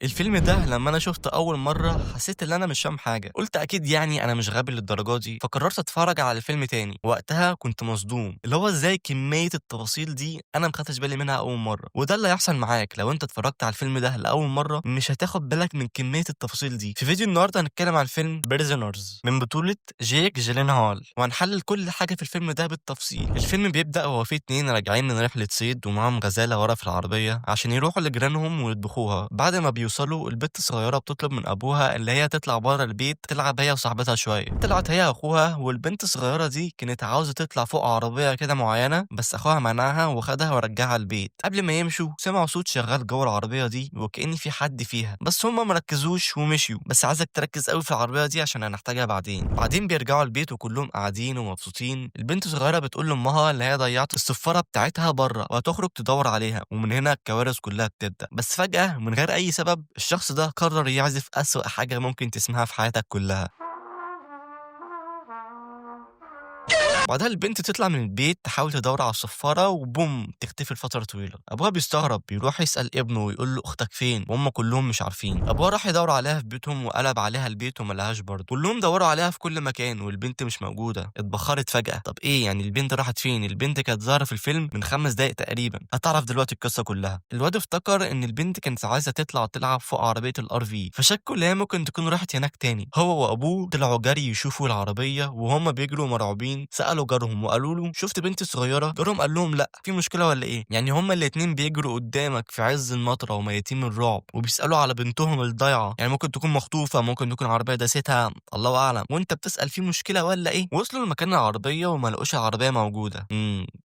الفيلم ده لما انا شفته اول مرة حسيت ان انا مش فاهم حاجه، قلت اكيد يعني انا مش غبي للدرجة دي، فقررت اتفرج على الفيلم تاني. وقتها كنت مصدوم، اللي هو ازاي كمية التفاصيل دي انا ما خدتش بالي منها اول مرة. وده اللي هيحصل معاك لو انت اتفرجت على الفيلم ده لاول مرة، مش هتاخد بالك من كمية التفاصيل دي. في فيديو النهارده هنتكلم عن فيلم Prisoners من بطوله جيك جيلينهال، وهنحلل كل حاجة في الفيلم ده بالتفصيل. الفيلم بيبدا وهو فيه اتنين راجعين من رحله صيد ومعاهم غزاله ورا في العربية عشان يروحوا لجيرانهم ويطبخوها. بعد ما بيوصلوا البت الصغيرة بتطلب من ابوها اللي هي تطلع بره البيت تلعب هي وصاحبتها شوية. طلعت هي واخوها، والبنت الصغيرة دي كانت عاوزه تطلع فوق عربية كده معينة، بس اخوها منعها وخدها ورجعها البيت. قبل ما يمشوا سمعوا صوت شغال جوه العربية دي وكأن في حد فيها، بس هما مركزوش ومشيوا. بس عايزك تركز قوي في العربية دي عشان هنحتاجها بعدين. بعدين بيرجعوا البيت وكلهم قاعدين ومبسوطين. البنت الصغيرة بتقول لامها اللي هي ضيعت الصفاره بتاعتها بره وهتخرج تدور عليها، ومن هنا الكوارث كلها بتبدا. بس فجاة من غير اي سبب الشخص ده قرر يعزف اسوأ حاجة ممكن تسمعها في حياتك كلها. بعدها البنت تطلع من البيت تحاول تدور على الصفارة، وبوم تختفي لفترة طويلة. أبوها بيستغرب، بيروح يسأل ابنه ويقول له أختك فين، وهم كلهم مش عارفين. أبوها راح يدور عليها في بيتهم وقلب عليها البيت وما لقاهاش برضه. كلهم دوروا عليها في كل مكان والبنت مش موجودة، اتبخرت فجأة. طب إيه يعني البنت راحت فين؟ البنت كانت ظاهرة في الفيلم من 5 دقايق تقريبا. هتعرف دلوقتي القصة كلها. الواد افتكر إن البنت كانت عايزة تطلع تلعب فوق عربية ال RV، فشكوا إن هي ممكن تكون راحت هناك تاني. هو وأبوه طلعوا جري يشوفوا العربية، وهم بيجروا مرعوبين سألوا جارهم وقالوا له شفت بنت صغيرة؟ جارهم قال لهم لا، في مشكلة ولا ايه؟ يعني هما الاتنين بيجروا قدامك في عز المطره وميتين من الرعب وبيسالوا على بنتهم الضايعه، يعني ممكن تكون مخطوفه، ممكن تكون عربية داستها، الله اعلم، وانت بتسال في مشكلة ولا ايه؟ وصلوا لمكان العربية وما لقوش العربية موجودة.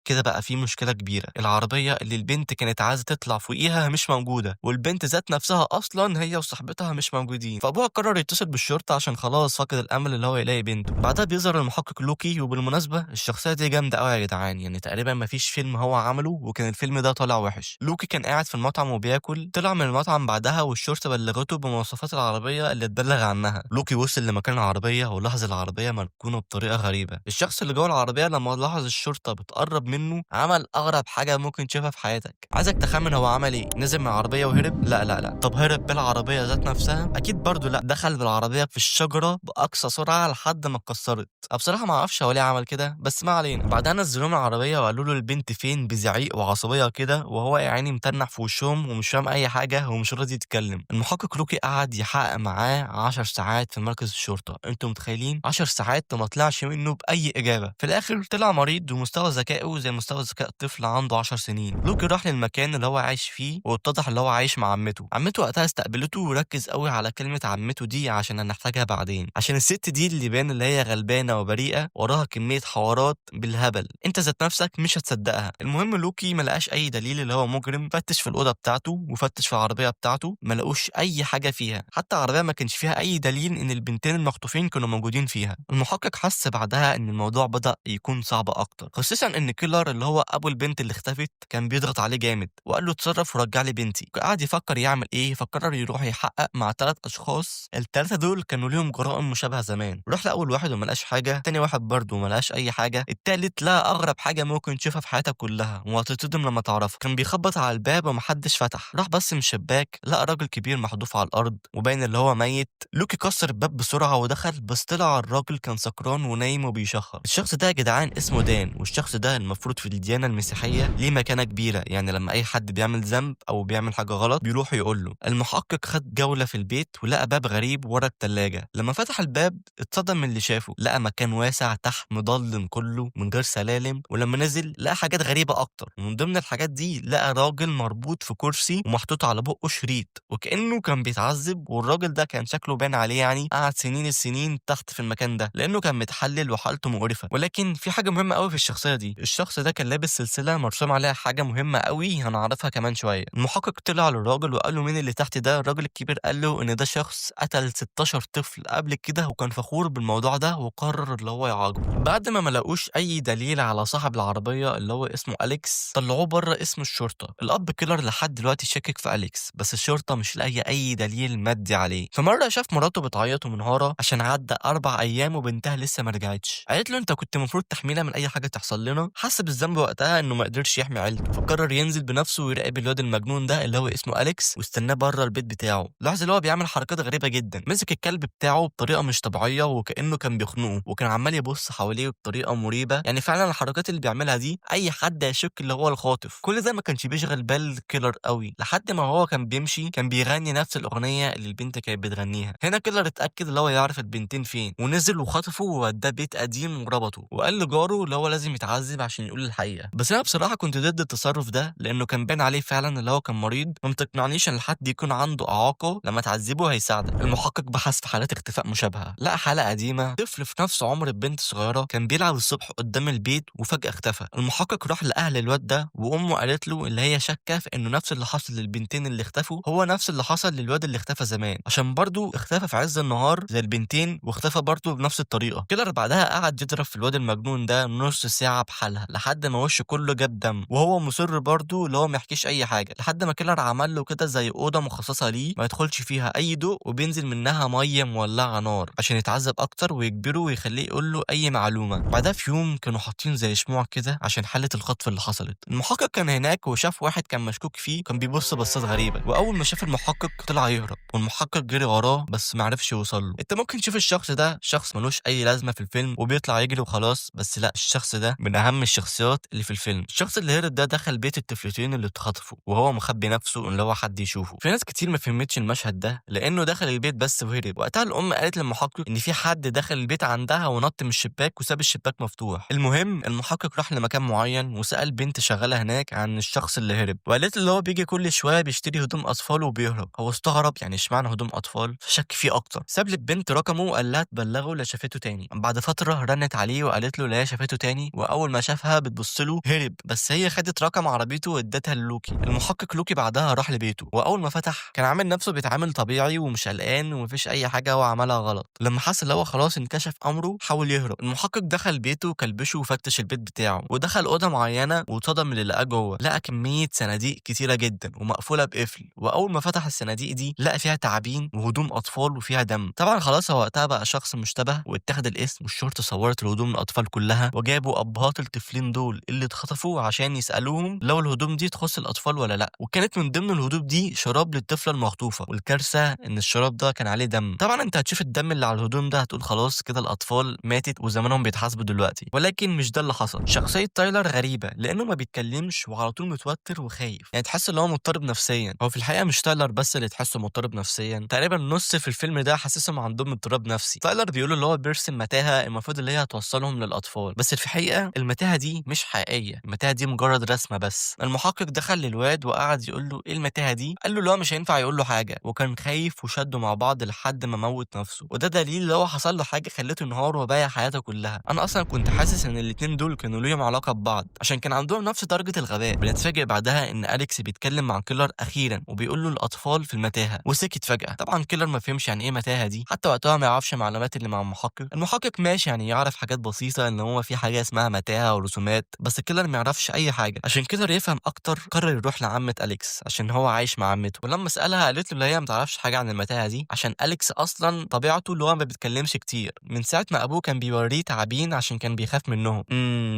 كده بقى في مشكلة كبيرة. العربية اللي البنت كانت عايزه تطلع فوقيها مش موجودة، والبنت ذات نفسها اصلا هي وصاحبتها مش موجودين. فابوها قرر يتصل بالشرطة عشان خلاص فقد الامل اللي هو يلاقي بنته. بعدها بيظهر المحقق لوكي، وبالمناسبة الشخصية دي جامدة قوي يا جدعان، يعني تقريبا ما فيش فيلم هو عمله وكان الفيلم ده طالع وحش. لوكي كان قاعد في المطعم وبياكل، طلع من المطعم بعدها والشرطة بلغته بمواصفات العربية اللي اتبلغ عنها. لوكي وصل لمكان العربية ولاحظ العربية مركونة بطريقة غريبة. الشخص اللي جوه العربية لما لاحظ الشرطة بتقرب منه عمل اغرب حاجة ممكن تشوفها في حياتك. عايزك تخمن هو عمل ايه؟ نزل من العربية وهرب؟ لا لا لا. طب هرب بالعربية ذات نفسها؟ اكيد برضو لا. دخل بالعربية في الشجرة باقصى سرعة لحد ما اتكسرت. بصراحة ما اعرفش هو ليه عمل كده، بس ما علينا. بعدها نزلوه من العربية وقالوا له البنت فين بزعيق وعصبيه كده، وهو يا عيني متنح في وشهم ومش فاهم اي حاجة ومش راضي يتكلم. المحقق لوكي قعد يحقق معاه 10 ساعات في مركز الشرطة. انتوا متخيلين 10 ساعات ما طلعش منه باي اجابه؟ في الاخر طلع مريض ومستوى ذكائه زي مستوى ذكاء طفل عنده 10 سنين. لوكي راح للمكان اللي هو عايش فيه واتضح اللي هو عايش مع عمته. عمته وقتها استقبلته، وركز قوي على كلمة عمته دي عشان هنحتاجها بعدين، عشان الست دي اللي بان اللي هي غلبانه وبريئه وراها كمية حوارات بالهبل انت ذات نفسك مش هتصدقها. المهم لوكي ما لقاش اي دليل اللي هو مجرم. فتش في الاوضة بتاعته وفتش في العربية بتاعته، ما لقوش اي حاجة فيها، حتى العربية ما كانش فيها اي دليل ان البنتين المخطوفين كانوا موجودين فيها. المحقق حس بعدها ان الموضوع بدا يكون صعب اكتر، خصوصا ان كيلر اللي هو ابو البنت اللي اختفت كان بيضغط عليه جامد وقال له اتصرف ورجع لي بنتي. قعد يفكر يعمل ايه، فقرر يروح يحقق مع 3 اشخاص. الثلاثة دول كانوا ليهم جرائم مشابهة زمان. راح لاول واحد وما لقاش حاجة، تاني واحد برضه ما لقاش اي حاجة، التالت لقى اغرب حاجة ممكن تشوفها في حياتك كلها وهتتصدم لما تعرفها. كان بيخبط على الباب ومحدش فتح، راح بس من الشباك لقى راجل كبير محذوف على الارض وباين اللي هو ميت. لوكي كسر الباب بسرعة ودخل، بس طلع الراجل كان سكران ونايم وبيشخر. الشخص ده يا جدعان اسمه دان، والشخص ده المفروض في الديانة المسيحية ليه مكانه كبيرة، يعني لما اي حد بيعمل ذنب او بيعمل حاجة غلط بيروح يقول له. المحقق خد جولة في البيت ولقى باب غريب ورا الثلاجة. لما فتح الباب اتصدم من اللي شافه، لقى مكان واسع تحت مضلم كله من غير سلالم، ولما نزل لقى حاجات غريبة اكتر، ومن ضمن الحاجات دي لقى راجل مربوط في كرسي ومحطوط على بقه شريط وكانه كان بيتعذب، والراجل ده كان شكله باين عليه يعني قعد سنين السنين تحت في المكان ده لانه كان متحلل وحالته مقرفة. ولكن في حاجة مهمة قوي في الشخصية دي، الشخص ده كان لابس سلسلة مرسوم عليها حاجة مهمة قوي هنعرفها كمان شوية. المحقق طلع للراجل وقال له مين اللي تحت ده؟ الراجل الكبير قال له ان ده شخص قتل 16 طفل قبل كده وكان فخور بالموضوع ده وقرر اللي هو يعاقبه. بعد ما لقوش اي دليل على صاحب العربية اللي هو اسمه اليكس، طلعوه بره اسم الشرطة. الاب كيلر لحد دلوقتي شاكك في اليكس، بس الشرطة مش لاقيه اي دليل مادي عليه. فمره شاف مراته بتعيط ومنهاره عشان عدى 4 ايام وبنتها لسه ما رجعتش. قالت له انت كنت المفروض تحمينا من اي حاجة تحصل لنا. حس حس بالذنب وقتها انه ما قدرش يحمي عيلته، فقرر ينزل بنفسه ويراقب الواد المجنون ده اللي هو اسمه اليكس، واستناه بره البيت بتاعه. لاحظ اللي هو بيعمل حركات غريبة جدا، مسك الكلب بتاعه بطريقة مش طبيعية وكانه كان بيخنقه، وكان عمال يبص حواليه بطريقة مريبه. يعني فعلا الحركات اللي بيعملها دي اي حد هيشك اللي هو الخاطف. كل ده ما كانش بيشغل بال كيلر قوي، لحد ما هو كان بيمشي كان بيغني نفس الاغنية اللي البنت كانت بتغنيها. هنا كيلر اتاكد اللي هو يعرف البنتين فين، ونزل وخطفه ووداه بيت قديم وربطه، وقال لجاره اللي هو لازم يتعذب عشان يقول الحقيقة. بس انا بصراحة كنت ضد التصرف ده، لانه كان باين عليه فعلا اللي هو كان مريض. ما تقنعنيش ان حد يكون عنده اعاقه لما تعذبه هيساعدك. المحقق بحث في حالات اختفاء مشابهة، لقى حاله قديمة، طفل في نفس عمر البنت الصغيرة كان بيلعب الصبح قدام البيت وفجاة اختفى. المحقق راح لاهل الواد ده، وامه قالت له اللي هي شاكه في انه نفس اللي حصل للبنتين اللي اختفوا هو نفس اللي حصل للواد اللي اختفى زمان، عشان برضه اختفى في عز النهار زي البنتين واختفى برضه بنفس الطريقة. كيلر بعدها قعد يضرب في الواد المجنون ده نص ساعة بحالها لحد ما وشه كله جاب دم، وهو مصر برضه اللي هو ما يحكيش اي حاجة، لحد ما كيلر عمل له كده زي اوضة مخصصة ليه ما يدخلش فيها اي ضوء، وبينزل منها مية مولعه نار عشان يتعذب اكتر ويجبره ويخليه يقول له اي معلومة. بعدها في يوم كانوا حاطين زي شموع كده عشان حاله الخطف اللي حصلت. المحقق كان هناك وشاف واحد كان مشكوك فيه، كان بيبص بصات غريبة، واول ما شاف المحقق طلع يهرب، والمحقق جري وراه بس ما عرفش يوصل له. انت ممكن تشوف الشخص ده شخص ملوش اي لازمه في الفيلم وبيطلع يجري وخلاص، بس لا، الشخص ده من اهم الشخصيات اللي في الفيلم. الشخص اللي هرب ده دخل بيت الطفلتين اللي اتخطفوا وهو مخبي نفسه ان هو حد يشوفه. في ناس كتير ما فهمتش المشهد ده لانه دخل البيت بس وهرب. وقتها الام قالت للمحقق ان في حد دخل البيت عندها ونط من الشباك وساب الشباك مفتوح. المهم المحقق راح لمكان معين وسال بنت شغالة هناك عن الشخص اللي هرب، وقالت اللي هو بيجي كل شوية بيشتري هدوم اطفال وبيهرب. هو استغرب يعني اشمعنى هدوم اطفال، فشك فيه اكتر. ساب للبنت رقمه وقال لها تبلغه لو شافته تاني. بعد فترة رنت عليه وقالت له لا شافته تاني، واول ما شافها بتبص له هرب، بس هي خدت رقم عربيته وادتها للوكي. المحقق لوكي بعدها راح لبيته، واول ما فتح كان عامل نفسه بيتعامل طبيعي ومش قلقان ومفيش اي حاجة هو عملها غلط. لما حس ان هو خلاص انكشف امره حاول يهرب. المحقق دخل بيته وكلبشه وفتش البيت بتاعه، ودخل اوضة معينة وتصدم اللي لقاه جوه. لقى كمية صناديق كتيرة جدا ومقفوله بقفل، واول ما فتح الصناديق دي لقى فيها تعابين وهدوم اطفال وفيها دم. طبعا خلاص هو وقتها بقى شخص مشتبه واتخذ الاسم، والشرطة صورت الهدوم الاطفال كلها وجابوا ابهات الطفلين دول اللي اتخطفوا عشان يسالوهم لو الهدوم دي تخص الاطفال ولا لا. وكانت من ضمن الهدوم دي شراب للطفله المخطوفه، والكارثه ان الشراب ده كان عليه دم. طبعا انت هتشوف الدم اللي على الهدوم ده هتقول خلاص كده الاطفال ماتت وزمانهم بيتحاسبوا دلوقتي، ولكن مش ده اللي حصل. شخصية تايلر غريبة لانه ما بيتكلمش وعلى طول متوتر وخايف، يعني تحس ان هو مضطرب نفسيا. هو في الحقيقة مش تايلر بس اللي تحسه مضطرب نفسيا، تقريبا نص في الفيلم ده حاسسهم عندهم اضطراب نفسي. تايلر بيقول اللي هو بيرسم متاهه المفروض اللي هي هتوصلهم للاطفال، بس في الحقيقة المتاهة دي مش حقيقية، المتاهة دي مجرد رسمه بس. المحقق دخل للواد وقعد يقول له ايه المتاهة دي، قال له اللي هو مش هينفع يقول له حاجة، وكان خايف وشده مع بعض لحد ما موت نفسه. وده دليل اللي هو حصل له حاجة خلته ينهار وبايع حياته كلها. انا اصلا كنت حاسس ان الاتنين دول كانوا ليهم علاقة ببعض عشان كان عندهم نفس درجه الغباء. بنتفاجئ بعدها ان اليكس بيتكلم مع كيلر اخيرا وبيقول له الاطفال في المتاهة، وسكت فجاة. طبعا كيلر ما فهمش يعني ايه متاهه دي، حتى وقتها ما يعرفش المعلومات اللي مع المحقق. المحقق ماشي يعني يعرف حاجات بسيطة ان هو في حاجة اسمها متاهه ورسومات، بس كيلر ما يعرفش اي حاجة. عشان كيلر يفهم اكتر قرر يروح لعمه اليكس عشان هو عايش مع عمته، ولما سالها قالت له هي ما تعرفش حاجة عن المتاهة دي عشان اليكس اصلا طبيعته اللي هو ما بيتكلمش كتير من ساعة ما ابوه كان بيوريه تعابين عشان كان بيخاف منهم.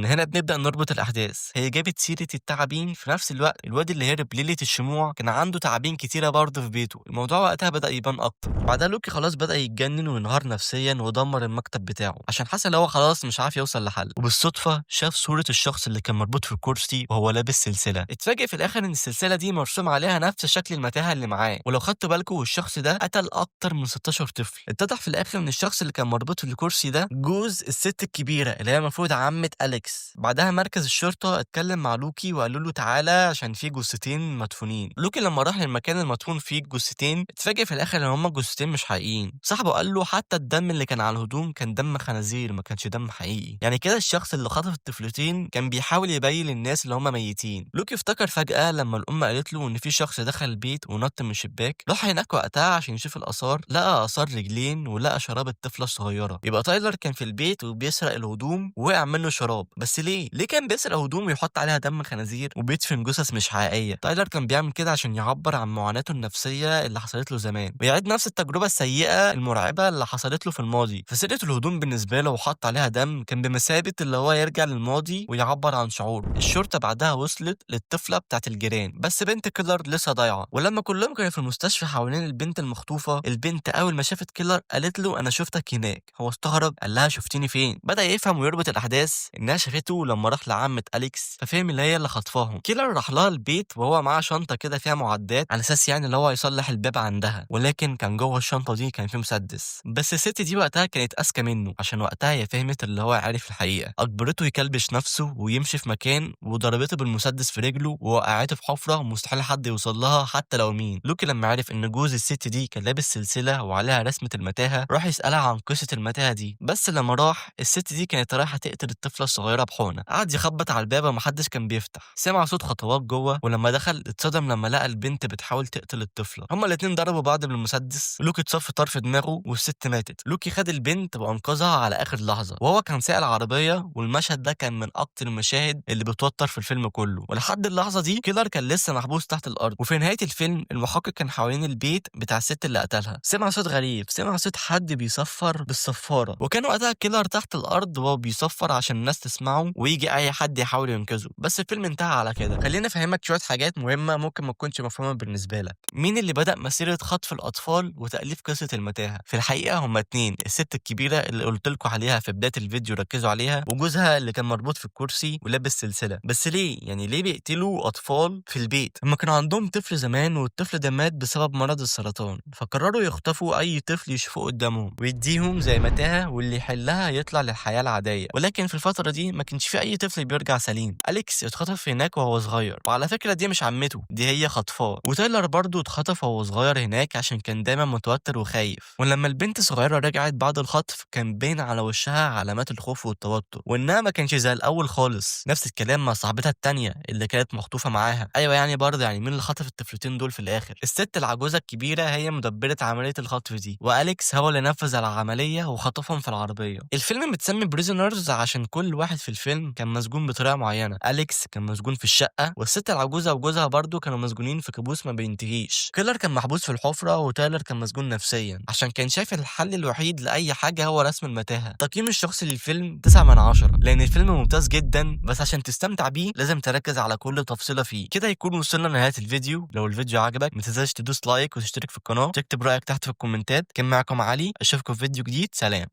هنا بنبدا نربط الاحداث. هي جابت سيره التعابين في نفس الوقت الواد اللي هرب ليلة الشموع كان عنده تعابين كتيرة برضه في بيته. الموضوع وقتها بدا يبان اكتر. بعدها لوكي خلاص بدا يتجنن وينهار نفسيا ودمر المكتب بتاعه عشان حس ان هو خلاص مش عارف يوصل لحل. وبالصدفه شاف صوره الشخص اللي كان مربوط في الكرسي وهو لابس سلسلة. اتفاجئ في الاخر ان السلسلة دي مرسوم عليها نفس شكل المتاهة اللي معاه، ولو خدتوا بالكم الشخص ده قتل اكتر من 16 طفل. اتضح في الاخر ان الشخص اللي كان مربوط في الكرسي ده جوز الست الكبيرة اللي هي المفروض عمه اليكس. بعدها مركز الشرطة اتكلم مع لوكي وقالوا له تعالى عشان في جثتين مدفونين. لوكي لما راح للمكان المدفون فيه الجثتين اتفاجئ في الاخر ان هما جثتين مش حقيقيين. صاحبه قال له حتى الدم اللي كان على الهدوم كان دم خنازير ما كانش دم حقيقي، يعني كده الشخص اللي خطف الطفلتين كان بيحاول يبين للناس اللي هما ميتين. لوكي افتكر فجأة لما الأم قالت له إن في شخص دخل البيت ونط من الشباك، راح هناك وقتها عشان يشوف الآثار، لقى آثار رجلين ولقى شراب الطفلة الصغيرة. يبقى تايلر كان في البيت وبيسرق الهدوم ووقع منه شراب، بس ليه؟ ليه كان بيسرق هدوم ويحط عليها دم خنازير وبيدفن جثث مش حقيقية؟ تايلر كان بيعمل كده عشان يعبر عن معاناته النفسية اللي حصلت له زمان ويعيد نفس التجربة السيئة المرعبة اللي حصلت له في الماضي. فسرقة الهدوم بالنسبة له وحط عليها دم كان بمثابة اللي هو يرجع للماضي راضي ويعبر عن شعوره. الشرطة بعدها وصلت للطفلة بتاعت الجيران، بس بنت كيلر لسه ضايعة. ولما كلهم كانوا في المستشفى حوالين البنت المخطوفة، البنت أول ما شافت كيلر قالت له أنا شفتك هناك. هو استغرب، قال لها شفتيني فين؟ بدأ يفهم ويربط الأحداث إنها شافته لما راح لعمة أليكس، ففهم اللي هي اللي خطفاهم. كيلر راح لها البيت وهو معاه شنطة كده فيها معدات على أساس يعني اللي هو يصلح الباب عندها، ولكن كان جوه الشنطة دي كان في مسدس. بس الست دي وقتها كانت أذكى منه، عشان وقتها هي فهمت اللي هو عارف الحقيقة. أجبرته يكلبش نفسه ويمشي في مكان، وضربته بالمسدس في رجله ووقعته في حفرة مستحيل حد يوصل لها حتى لو مين. لوكي لما عرف إن جوز الست دي كان لابس سلسلة وعليها رسمة المتاهة، راح يسألها عن قصة المتاهة دي. بس لما راح، الست دي كانت رايحة تقتل الطفلة الصغيرة بحقنة. قعد يخبط على الباب ومحدش كان بيفتح. سمع صوت خطوات جوه، ولما دخل اتصدم لما لقى البنت بتحاول تقتل الطفلة. هما الاتنين ضربوا بعض بالمسدس، لوكي اتصاب في طرف دماغه والست ماتت. لوكي خد البنت وانقذها على اخر لحظة وهو كان سايق العربية، والمشهد ده كان من اكتر المشاهد اللي بتوتر في الفيلم كله. ولحد اللحظة دي كيلر كان لسه محبوس تحت الارض. وفي نهاية الفيلم المحقق كان حوالين البيت بتاع الست اللي قتلها، سمع صوت غريب، سمع صوت حد بيصفر بالصفارة، وكان وقتها كيلر تحت الارض وهو بيصفر عشان الناس تسمعه ويجي اي حد يحاول ينقذه. بس الفيلم انتهى على كده. خليني افهمك شوية حاجات مهمة ممكن ما تكونش مفهومة بالنسبة لك. مين اللي بدأ مسيرة خطف الأطفال وتأليف قصة المتاهة؟ في الحقيقة هما اتنين، الست الكبيرة اللي قلت لكم عليها في بداية الفيديو ركزوا عليها، وجوزها اللي كان مربوط في الكرسي ولابس سلسلة. بس ليه؟ يعني ليه بيقتلوا أطفال في البيت؟ هما كانوا عندهم طفل زمان، والطفل ده مات بسبب مرض السرطان، فقرروا يخطفوا أي طفل يشوفوه قدامهم ويديهم زي متاهة، واللي يحلها يطلع للحياة العادية. ولكن في الفترة دي ما كانش في أي طفل بيرجع سليم. أليكس اتخطف هناك وهو صغير، وعلى فكرة دي مش عمته، دي هي خطفاه. وتايلر برضو اتخطف وهو صغير هناك عشان كان دايما متوتر وخايف. ولما البنت الصغيرة رجعت بعد الخطف كان باين على وشها علامات الخوف والتوتر، وانها ما كانش زي الاول خالص. نفس الكلام مع صاحبتها التانية اللي كانت مخطوفة معاها. ايوه يعني برضه يعني مين اللي خطف الطفلتين دول في الاخر؟ الست العجوزة الكبيرة هي مدبرة عملية الخطف دي، واليكس هو اللي نفذ العملية وخطفهم في العربية. الفيلم متسمي Prisoners عشان كل واحد في الفيلم كان مسجون بطريقة معينة. أليكس كان مسجون في الشقة، والست العجوزة وجوزها برضه كانوا مسجونين في كابوس ما بينتهيش. كيلر كان محبوس في الحفرة، وتايلر كان مسجون نفسيا عشان كان شايف الحل الوحيد لأي حاجة هو رسم المتاهة. تقييم الشخصي للفيلم 9 من 10، لأن الفيلم ممتاز جدا، بس عشان تستمتع بيه لازم تركز على كل تفصيلة فيه. كده يكون وصلنا لنهاية الفيديو. لو الفيديو عجبك ما تنساش تدوس like وتشترك في القناة، تكتب رأيك تحت في الكومنتات. كان معكم علي، اشوفكم في فيديو جديد، سلام.